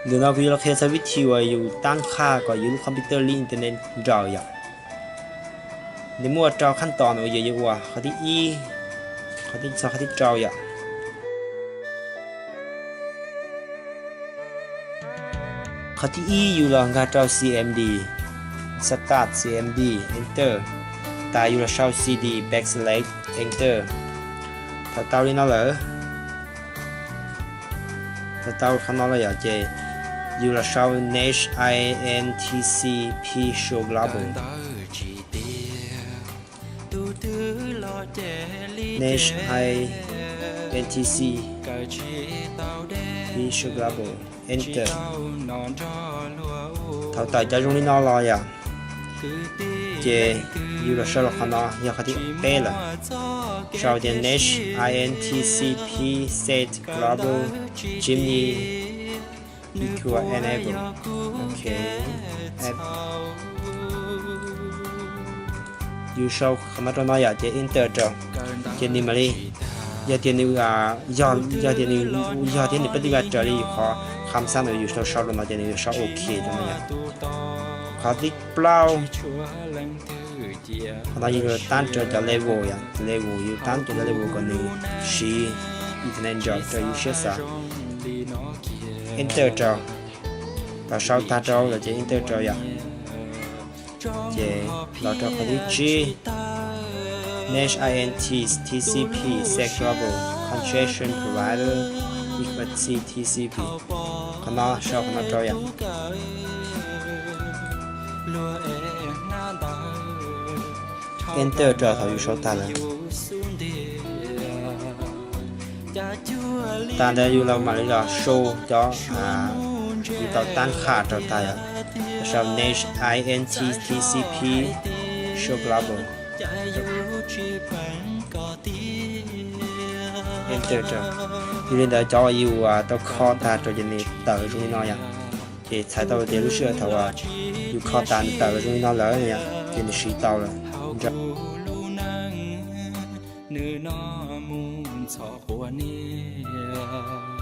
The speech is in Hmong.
Ntawm no kuv yuav los qhia txog vib thib uas yus tab qhaj kom yus lub computer li internet nraws yom. Nws muaj rau qhab tom no yog yus ua qhov thib ib, qhov thib txog qhov thib rau yom. Qhov thib ib yus los nkag rau C M D, start C M D, enter. Tas yus los sau C D backslash enter. Thaum tau li no lawm, thaum tau qhov no lawm yom ces yus los sau Nash I N T C P show global. Nash I N T C P show global, enter. Thaum tawm cov zoo li no los yom, ces yus los sau los qhov no yog qhov thib peb lawm. Sau tias Nash I N T C P set global Gemini equal enable. Ok, yus sau qhov no rau no yom ces enter rau. Ces nws mam li, yog tias nws, yog, yog tias nws yog thiab nws pab tij vaj raws li yus qhov kham xab ntawd yus sau sau rau no ces nws yuav sau ok rau no yom. Qhov thib plaub, qhov no yus tab rau cov level yom, level yus tab rau cov level kom nws siv internet nraws raws yus siab xav. Enter rau. Thaum sau tag rau lawm ces enter rau yom. Ces los rau qhov thib tsib, Nash I N T C P set global congestion provider equal C T C P. Qhov no sau qhov no rau yom. Enter rau thaum yus sau tag lawm. Tas ntawd yus los mam li los sau cov yus tau tab qhaj rau tas yom. Sau Nash I N T T C P show global. Enter rau. Yog li ntawd cov uas yus tau kho tag rau ces nws tawm zoo li no yom. Ces txhais tau tias lub sij hawm thaum uas yus kho tas nws tawm zoo li no lawm yom, ces nws siv tau lawm. Nws no mus ntxhov quav niam.